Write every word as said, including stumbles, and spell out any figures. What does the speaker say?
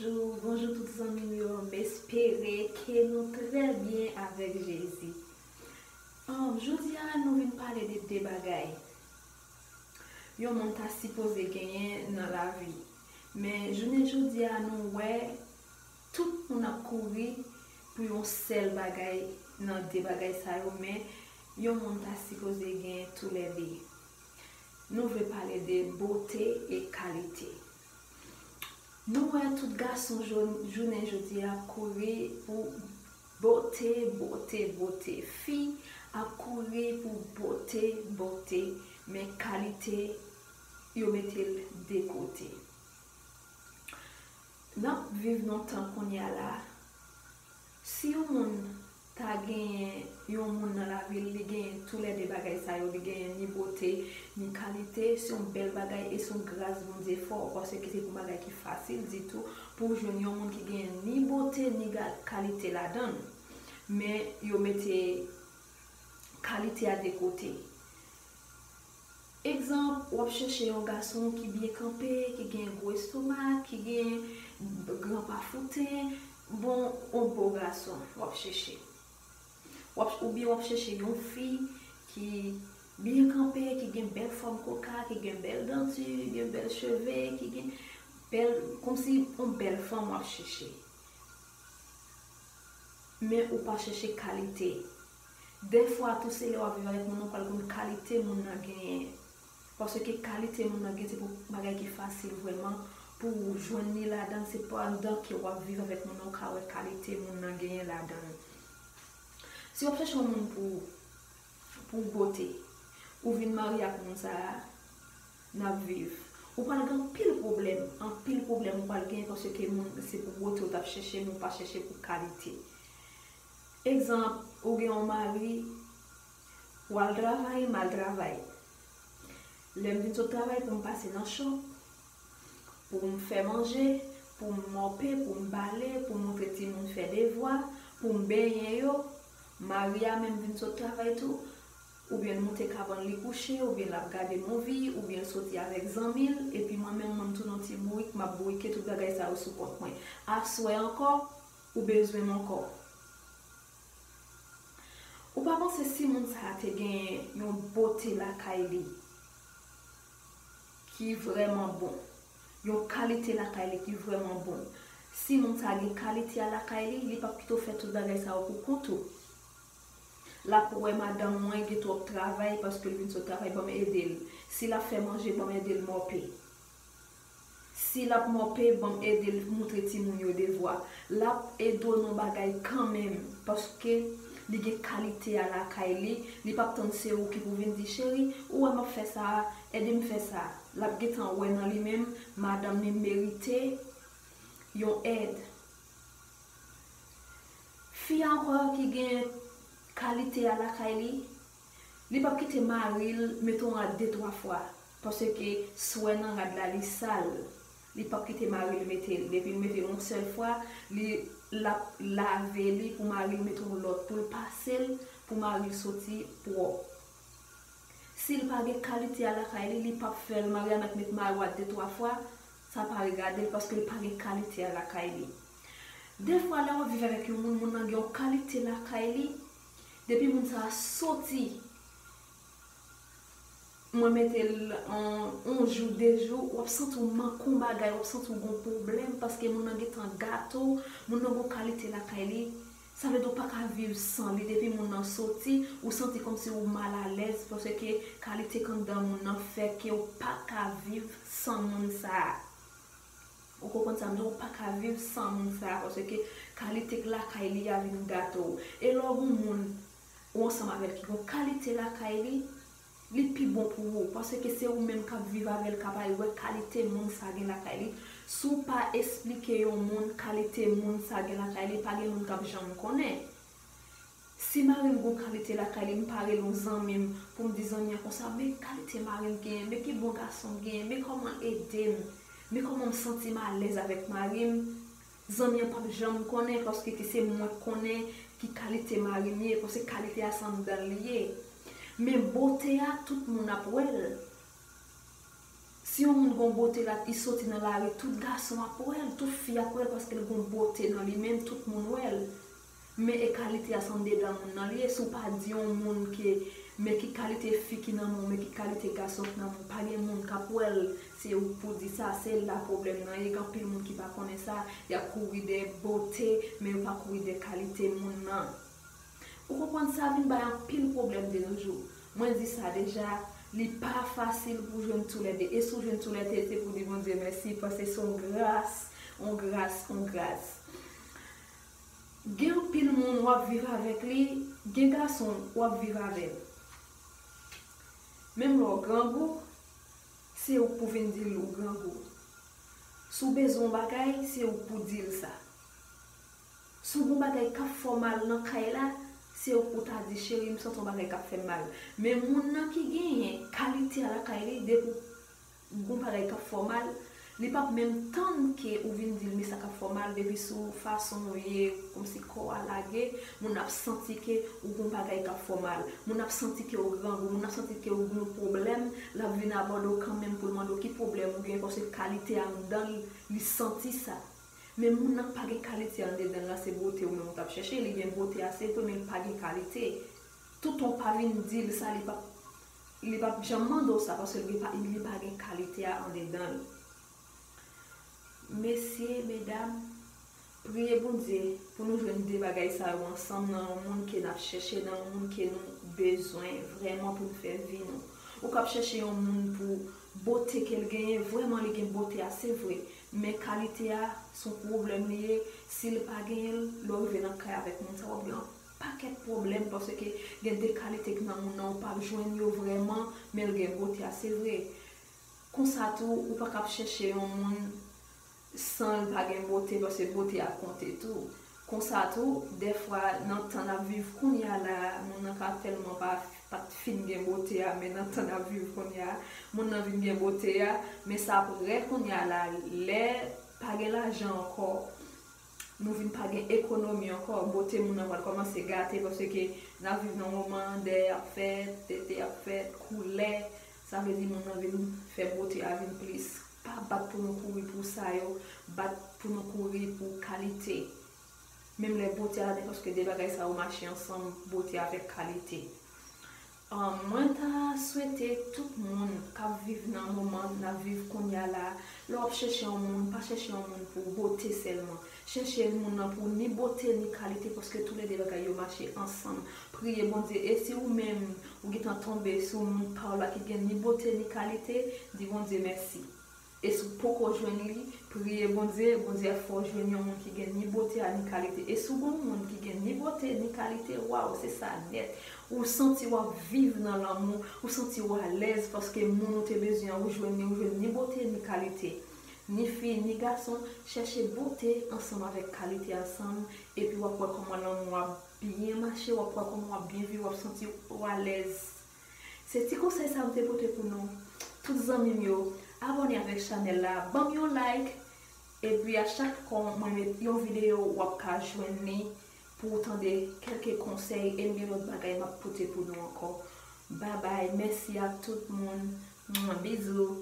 Bonjou, bonjou tout zanmi m yo, m espere ke nou trè byen avèk Jezi. Ahn, jodi a, nou vin pale de de bagay. Yon moun ta sipoze genyen nan lavi. Men, jounen jodi a, nou wè tout moun ap kouri pou yon sèl bagay nan de bagay sa yo, men yon moun ta sipoze genyen toulède. Nou vle pale de bote e kalite. Nou wè tout gason jou- jounen jodi a ap kouri pou bote, bote, bote. Fi ap kouri pou bote, bote, men kalite, yo mete l de kote. N ap viv nan tan kounye a la. Si yon moun ta genyen yon moun nan lavi l, li genyen toulède bagay sa yo, li genyen ni bote, ni kalite, se yon bèl bagay e se yon gras Bondye fè w, paske se pou bagay ki fasil ditou pou w jwenn yon moun ki genyen ni bote, ni ga- kalite ladan l. Men yo mete kalite a de kote. Egzanp, w ap chèche yon gason ki byen kanpe, ki gen gwo estomak, ki gen gran pafouten, bon, yon bo gason, w ap chèche. W ap, oubyen w ap chèche yon fi ki byen kanpe, ki gen bèl fòm koka, ki gen bèl danti, gen bèl cheve, ki gen bèl, kòmsi yon bèl fanm w ap chèche. Men ou pa chèche kalite. Dèfwa tou, se lè w ap viv avèk moun nan, ou pral konn kalite moun nan genyen. Paske kalite moun nan gen, se pou bagay ki fasil vrèman pou w jwenn li ladan l, se pandan ke w ap viv avèk moun nan, ou ka wè kalite moun nan genyen ladan l. Si w ap chèche yon moun pou, pou bote, ou vin marye ak moun sa a, n ap viv. Ou pral gen anpil pwoblèm, anpil pwoblèm ou pral gen paske moun se pou bote ou t ap chèche, men ou pa chèche pou kalite. Egzanp, ou gen yon mari, w al travay, m al travay. Lè m vin sot travay, pou m pase nan chòp, pou m fè manje, pou m mòpe, pou m bale, pou m montre timoun fè devwa, pou m benyen yo, mari a menm vin sot travay tou, oubyen l moute kabann li kouche, oubyen l ap gade movie, oubyen l soti avèk zanmi l, epi mwen menm, mwen m tou nan ti bourik, m ap bourike tout bagay sa yo sou kont mwen. Aswè ankò, ou bezwen m ankò. Ou pa panse si moun sa a te gen yon bote lakay li ki vrèman bon, yon kalite lakay li ki vrèman bon, si moun sa a gen kalite a lakay li, li p ap kite w fè tout bagay sa yo pou kont ou. L ap wè madanm mwen gen twòp travay paske l vin sot travay, ban m ede l. Si l ap fè manje, ban m ede l mòpe. Si l ap mòpe, ban m ede l montre timoun yo devwa. L ap ede w nan bagay kanmenm, paske li gen kalite a lakay li. Li p ap tann se ou ki pou vin di, cheri, ou wè m ap fè sa a, ede m fè sa a. L ap gentan wè nan li menm, madanm li merite yon èd. Fi a ankò ki gen kalite a lakay li, li p ap kite mari l mete yon rad de twa fwa, paske swè nan rad la li sal. Li p ap kite mari l mete l. Depi l mete l yon sèl fwa, li, l ap lave li pou mari l mete yon lòt, pou l pase l, pou mari l soti pwòp. Si l pa gen kalite a lakay li, li p ap fè l, mari a mèt met mayo a de twa fwa, sa pa regade l paske l pa gen kalite a lakay li. Dèfwa, lè w ap viv avèk yon moun, moun nan gen yon kalite lakay li, depi moun sa a soti, mwen mete l yon, yon jou, de jou, w ap santi w manke yon bagay, w ap santi w gen yon pwoblèm paske moun nan gentan gate w, moun nan gen yon kalite lakay li. Sa vle di w pa ka viv san li. Depi moun nan soti, ou santi kòmsi ou malalèz, paske kalite k anndan moun nan fè ke w pa ka viv san moun sa a. Ou konprann sa m di w? Ou pa ka viv san moun sa a, paske kalite k lakay li a vin gate w. E lè w gen yon moun ou ansanm avè l ki gen yon kalite lakay li, li pi bon pou ou, paske se ou menm k ap viv avè l k ap al wè kalite moun sa gen lakay li. Si w pa esplike yon moun kalite moun sa gen lakay li, pa gen moun k ap janm konnen. Si mari m gen yon kalite lakay li, m pa rele yon zanmi m pou m di zanmi an konsa, men kalite mari m genyen, men ki bon gason m genyen, men kòman l ede m, men kòman m santi m alèz avèk mari m. Zanmi an p ap janm konnen, paske ki se mwen k konnen ki kalite mari m ye, paske kalite a se anndan l li ye. Men bote a, tout moun ap wè l. Si yon moun gon bote la, li soti nan lari, tout gason ap wè l, tout fi ap wè l paske l gon bote nan li menm, tout moun wè l. Men e kalite a se anndedan moun nan li ye. Si w pa di yon moun ke men ki kalite fi ki nan men w, men ki kalite gason ki nan men w, pa gen moun k ap wè l. Se ou k pou di sa, se la pwoblèm nan ye. Gen anpil moun ki pa konnen sa, y ap kouri dèyè bote, men yo pa kouri dèyè kalite moun nan. Ou konprann, sa vin bay anpil pwoblèm de nos jours. Mwen di sa deja, li pa fasil pou jwenn toulède. E si w jwenn toulède, se pou di Bondye mèsi, paske se yon gras, yon gras, yon gras. Gen anpil moun w ap viv avèk li, gen gason w ap viv avè l. Menm lè w grangou, se ou k pou vin di l ou grangou. Si w bezwen yon bagay, se ou k pou di l sa. Si w gon bagay k ap fè w mal nan kay la, se ou k pou ta di, cheri, m santi yon bagay k ap fè m mal. Men moun nan ki genyen kalite a lakay li, depi w gon bagay k ap fè w mal, li p ap menm tann ke ou vin di l men sa k ap fè w mal, depi sou fason w ye, kòmsi kò w a lage, moun nan ap santi ke ou gon bagay k ap fè w mal, moun nan ap santi ke w grangou, moun nan ap santi ke w gen yon pwoblèm, l ap vin abòde w kanmenm pou l mande w ki pwoblèm ou gen, paske kalite a anndan l, li santi sa. Men moun nan k pa gen kalite anndedan l la, se bote ou menm ou t ap chèche. Li gen bote a, se vre, men li pa gen kalite. Toutan w pa vin di l sa, li p ap, li p ap janm mande w sa, paske li pa, li pa gen kalite a anndedan l. Mesye, medam, priye Bondye pou nou jwenn de bagay sa yo ansanm nan yon moun ke n ap chèche, nan yon moun ke nou bezwen vrèman pou n fè vi nou. Ou k ap chèche yon moun pou bote ke l genyen, vrèman li gen bote a, se vre. Men kalite a, se yon pwoblèm li ye. Si l pa genyen l, lè w rive nan kay avèk moun sa, w ap gen yon pakèt pwoblèm, paske gen de kalite ki nan moun nan, ou p ap jwenn yo vrèman, men l gen bote a, se vre. Konsa tou, ou pa ka ap chèche yon moun san l pa gen bote, paske bote a konte tou. Konsa tou, dèfwa, nan tan n ap viv kounye a la, moun nan ka tèlman pa, pa t fin gen bote a, men nan tan n ap viv kounye a, moun nan vin gen bote a, men sa ap rè kounye a la, lè pa gen lajan ankò, nou vin pa gen ekonomi ankò, bote moun nan pral kòmanse gate, paske n ap viv nan moman dèyè ap fèt, tete ap fèt, koulè, sa vle di moun nan vin fè bote a vin plis. Pa bat pou nou kouri pou sa yo, bat pou nou kouri pou kalite. Menm lè bote a la, paske de bagay sa yo mache ansanm, bote avèk kalite. Ahn, mwen ta swete tout moun k ap viv nan moman n ap viv kounye a la, lè w ap chèche yon moun, pa chèche yon moun pou bote sèlman. Chèche moun nan pou ni bote ni kalite, paske toulède bagay yo mache ansanm. Priye Bondye, e si ou menm, ou gentan tonbe sou moun pa w la ki gen ni bote ni kalite, di Bondye mèsi. E si w poko jwenn li, priye Bondye, Bondye ap fè w jwenn yon moun ki gen ni bote a ni kalite. E si w gon moun ki gen ni bote ni kalite, waw, se sa nèt. Ou santi w ap viv nan lanmou, ou santi w alèz paske moun ou te bezwen an, ou jwenn li, ou jwenn ni bote ni kalite. Ni fi, ni gason, chèche bote ansanm avèk kalite ansanm, epi w ap wè kòman lanmou ap byen mache, w ap wè kòman w ap byen viv, w ap santi w alèz. Se ti konsèy sa m te pote pou nou. Tout zanmi m yo, abòne avèk chanèl la, ban m yon like, epi a chak fwa mwen met yon videyo, w ap ka jwenn li pou w tande kèlke konsèy, e m gen lòt bagay m ap pote pou nou ankò. Babay, mèsi a tout moun. Mwen, bizou.